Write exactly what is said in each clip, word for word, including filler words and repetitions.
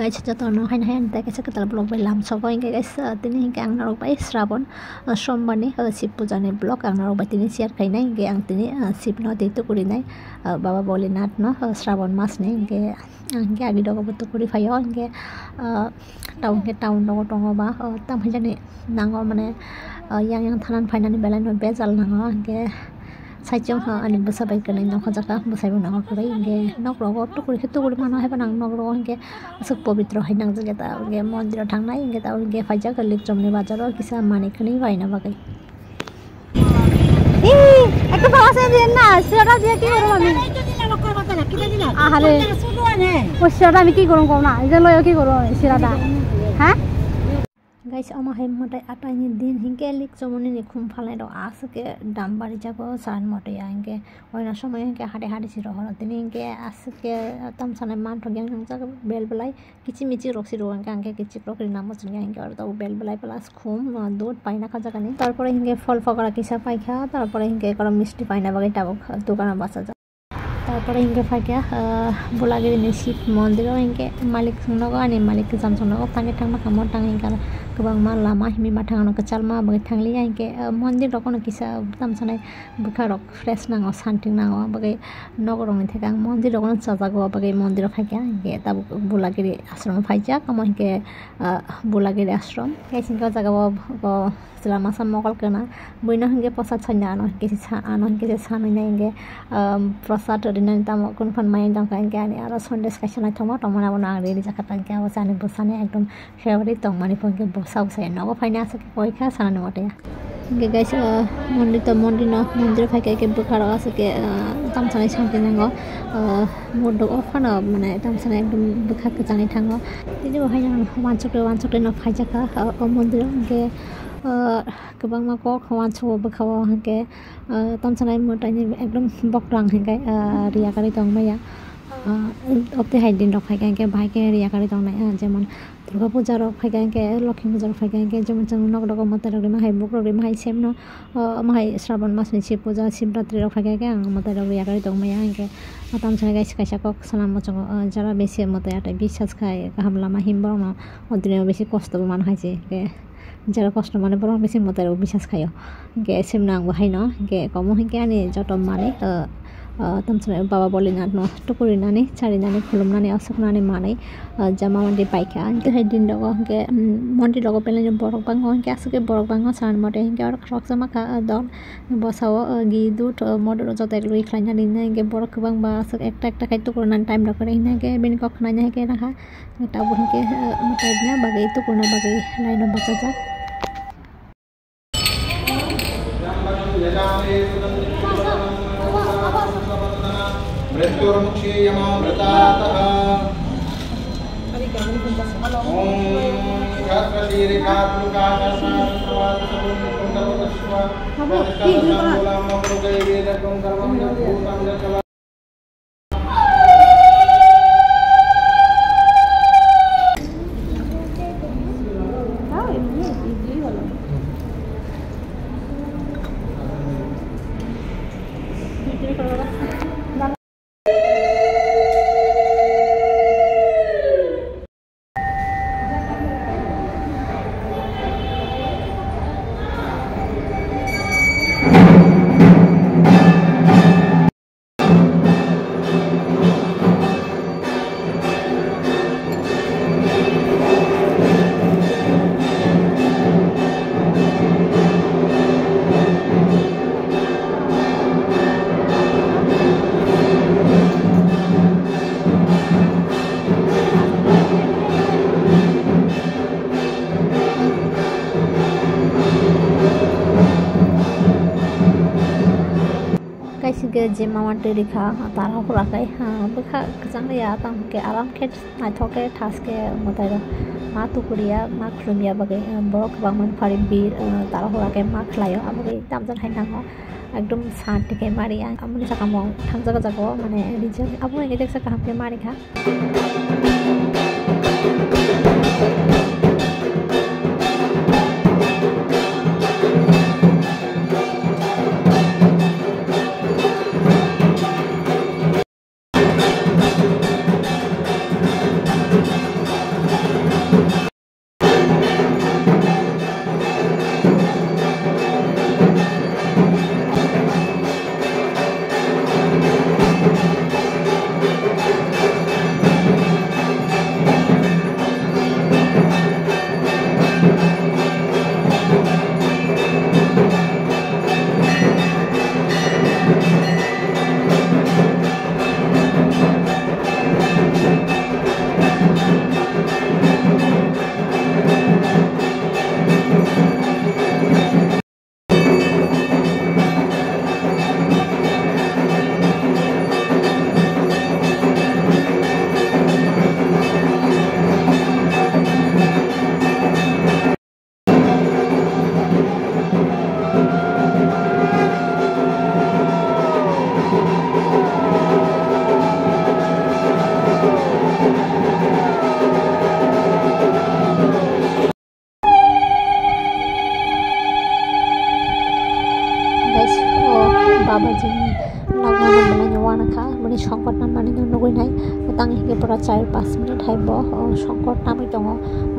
Kaisa jotono haino hai ang tei kaisa kwtal vlog bai lamsogo, hingke kaisa tini hingke ang norok bai Srabon, ah, Sombar ni, ah, Shib puja ni vlog ang norok bai tini share khainai, hingke ang tini, ah, Shib no tei tukurinai, ah, Baba Bolinath no, ah, Srabon mas ni, hingke ang hingke agi dogo bo tukuri phaio, hingke, ah, town hingke town dogo tongo ba, ah, tamo jani nango mane, ah, yang yang thanan phainani belai no bejal nango, hingke Saichung ha ani bwsa bai kwrwi nokha jaka, bwsai bo nokha kwrwi, hingke nok rogo tukuri khe tukuri mano, haibo nang nok rogo hingke aswk pobitro hai nangjak ya ta, hingke mondir o thangnai, hingke ta hingke phaijak Likchomni bazar o kisa manwi kwnwi baina bagwi. Ih, ekta bhaba se diyen na, sirada diye ki gorom ami? Ahare. O sirada ami ki gorom kom na? Ije loyo ki gorom ami sirada? Ha? Guys, omo hai mwtai atai ni din hingke Likchomoni ni khum phalnai rok aswk ke dam bari jago san mwtai ya hingke oina somoi hingke hade hade si rohoro tini hingke aswk ke tam sanai manthok yang nungjak bel belai kichi michi rok si rok hingke hingke kichi rok ri namo chwng ya hingke oro tabuk bel belai plus khum, ah, dud paina kha jagani. Tarpore hingke phol phokora kisa paikha, tarpore hingke oro misti paina bagwi tabuk dukano bachajak. Tarpore hingke phaikha, ah, Bolagiri ni Shib mondir o hingke malik chwng nogo ani malik kwcham chwng nogo tangwi thangma kha mo tang hingke kwbangma lama himwi ma thang ano kwchalma bagwi thangliya hingke, ah, mondir rok no kisa tam sanai bwkha rok fresh nango santi nango bagwi nok rok ni theke ang mondir rok no chajago bagwi mondir o phaikha hingke tabuk Bolagiri ashram o phaijak omo hingke, ah, Bolagiri ashram hingke o jaga o, o Chwla masa mokol kwna, buino hingke posa chanya ano hingke se sa, ano hingke se sanwi nai hingke, um, prosad rinani tamo kun phan maya tongkha hingke ani aro sandesh kaisa naithokma tongmani abono ang ready jakha tangkhe abo se ani bwsani ekdom favorite tongmani pho hingke bwsa bwsai nogo phaina aswk khe koi kha sanani mote. Hingke guys, uh, mondir to mondir no, mondir phaikhe hingke bwkha rok aswk khe, uh, tamsanai santi nango, uh, murdo o phano mane tamsanai ekdom bwkha kwchangni thango. Tini bo haino wansukle wansukle no phaijakha, uh, o mondir o hingke, uh, Kwbangma kok uansukgo bwkha-o hwnkhe, ah, tamsanai mwtaini ekdom boktwrang hwnkhe, ah, riya karwi tongmaya. Ah, obtwi hai din rok phaikha hwnkhe bahai khe riya karwi tongnai, ah, jemon Durga puja rok phaikha hwnkhe, Lokhi puja rok phaikha hwnkhe, jemon chwng nok rogo mwtai rok rima hai, buk rok rima hai, semno, ah, omo hai Sraban masni Shib puja, Shivratri rok phaikha hwnkhe ang mwtai rok riya karwi tongmaya hwnkhe, ah, tamsanai kaisa kaisa kok sana muchungo, ah, jara besi mwtai atai bisas khai kaham lama him borokno o duniyao bisi kosto bo man hai se hwnkhe. Jara kosto mane borok bising mwtai rok bisas khaio. Hingke semno ang bo haino, hingke komo hingke ani joto manwi, ah, ah, tamsonai Baba Bolinath no tukurinani, charinani, khulumnani, aswknani manwi, ah, jama mandi paikha. Hingke hai din rogo hingke, um, mondir rogo belai borok bango, hingke aswk khe borok bango san mote hingke oro khoroksa ma kha, ah, dol bosao, ah, gi dut, ah, modur joto ek loi khlaina rinai hingke borok kwbang ba aswk ekta ekta khai tukurunani time rok kwrwi hingke bini kok khnaina hingke rakha. Tabuk hingke, eh, mwtai rwna bagwi, tukurna bagwi line o bachajak. Kaisa hwnkhe je mama twi rikha, tara hura khai, ha, bwkha kwchang ya, tamo hwnkhe aram khe naithok khe thas khe mwtai rok ma tukuriya, ma khulumya bagwi, borok kwbangma phari bir, tara hura khe ma khlaio, abo bagwi tamjani hai nango. Ekdom santi khe mari ang, amoni saka mung thangjak jago, mane rijak, abo hwnkhe teksa kaham khe mari kha.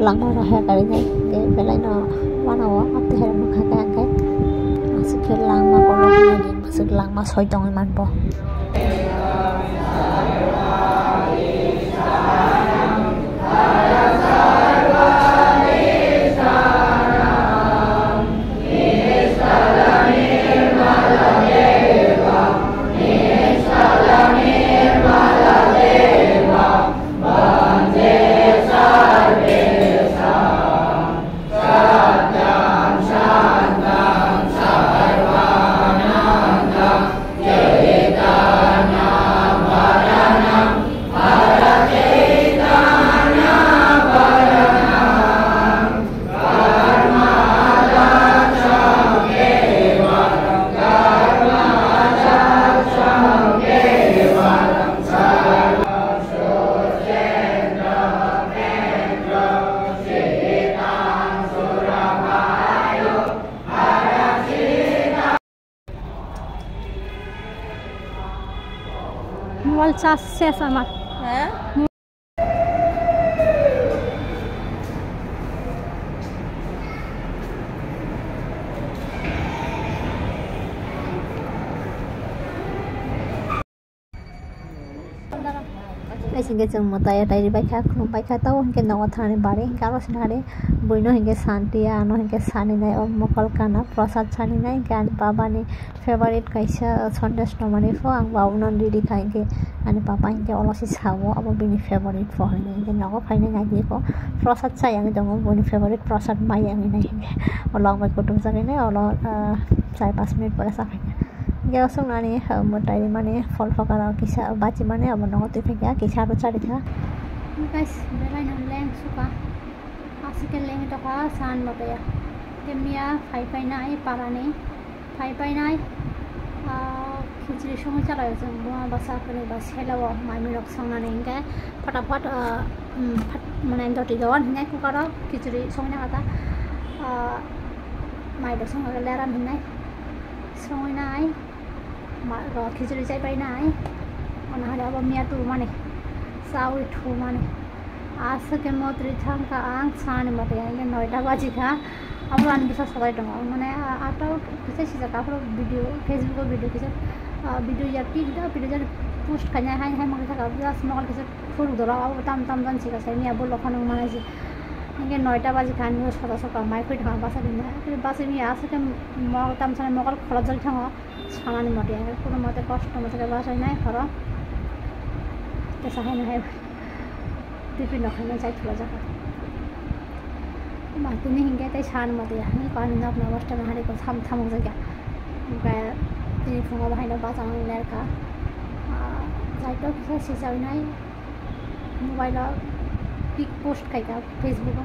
Langma rok hai karinai, tei belai no uanao, abtwi hai rok nukha khe ang khe. Aswk khe langma kolok nani bwswk langma soi tongwi manbo. Mobile charge ses amar. Hah? Guys, hingke chwng mwtai atai ribaikha, khulumbaikha, tabo hingke nogo thanani bari hingke aro sinari buino hingke santiya, ano hingke saninai o mokol kana prosad saninai hingke ani babani favorite kaisa, uh, Sunday tomani pho ang babuno ridi kha hingke ani papa hingke olo se sao abo bini favorite pho hinwi hingke nogo phainai naidi pho prosad chayang tongo buini favorite prosad mayang hinwi hingke olo ang bai kutung jagwi nai olo, uh, char panch minute pore cha phaikha. Hingke aswk nani, uh, mwtai rimani phol phokarok kisa bachimani abo nogo twi phaikha kisa aro charikha. Guys, belai no leng suka. Aswk khe lengwi tongkha san motaya. Khe miya phai phainai parani, phai phainai, ah, khichiri songwi chalaio chwng buma bwsa hwnwi ba selao mai mui rok songnani hinkhe phataphat, ah, um, phat-, mane doti don hinkhe cooker o khichiri songwi nangkha ta, ah, mai rok songkha khe leran hinkhe songwi nai. Ma, ro khichiri chai pai nai. Ono hari abo miya tu mani. Chawi thu mani. Aswk khe motri thangkha ang sani motri ang khe noita baji kha. Abo ani bwsa salai tongo. Mane, a, ato kisa sijak aphuru video, Facebook o video kisa, a, video ya ki video, video ya post khainai hai, hai mokhe thaka just mokol kisa phuru dolo abo tam tam jan sika sai miya bo lokha nung manai si. Ang khe noita baji kha ani soda soka mai khoi thangma basa rinai. Basa miya aswk khe mokol tam sanai mokol kholop jagwi thango. Sanani mote, ang khe kono mote kosto mote khe bachai nai horo. Tesa hai nai hai tiffin rok khaina chai thula jakha. Ma tini hinkhe tei san mote ya, ani kok ani nok no kosto no hari ko sam thamuk jakya. Hinkhe tini phungo bo haino bachang lerka. Ah, jaitok kisa sijak nai. Mobile o pic post khaikha Facebook o,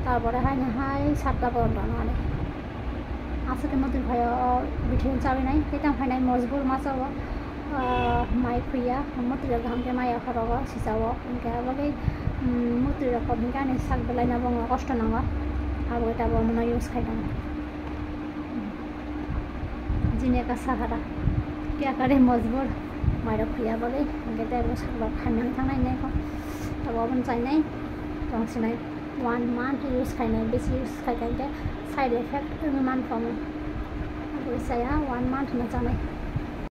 tarpore haino hai satta poronto ano ani. Aswk khe motwi phaio o bithi chawi nai, tei tang phainai mojbur masa o, ah, mai khuiya, motwi rok kaham khe maya khoro o sisa o, hinkhe abo khe, um, motwi rok kok hinkhe ani sak belai no bo wngma kosto nango, abo khe tabuk omono use khai tongo. Jini eka sahara. Kya kare mojbur. Mairok phiya bagwi. Hingke tei bo sakrok khaimani thangnai hinai kho. Abo aboni chainai. Tongsinai one month use khainai. Besi use khaikha hingke side effect wngwi mankha omo. Aboni chaya one month hwnwi chanai.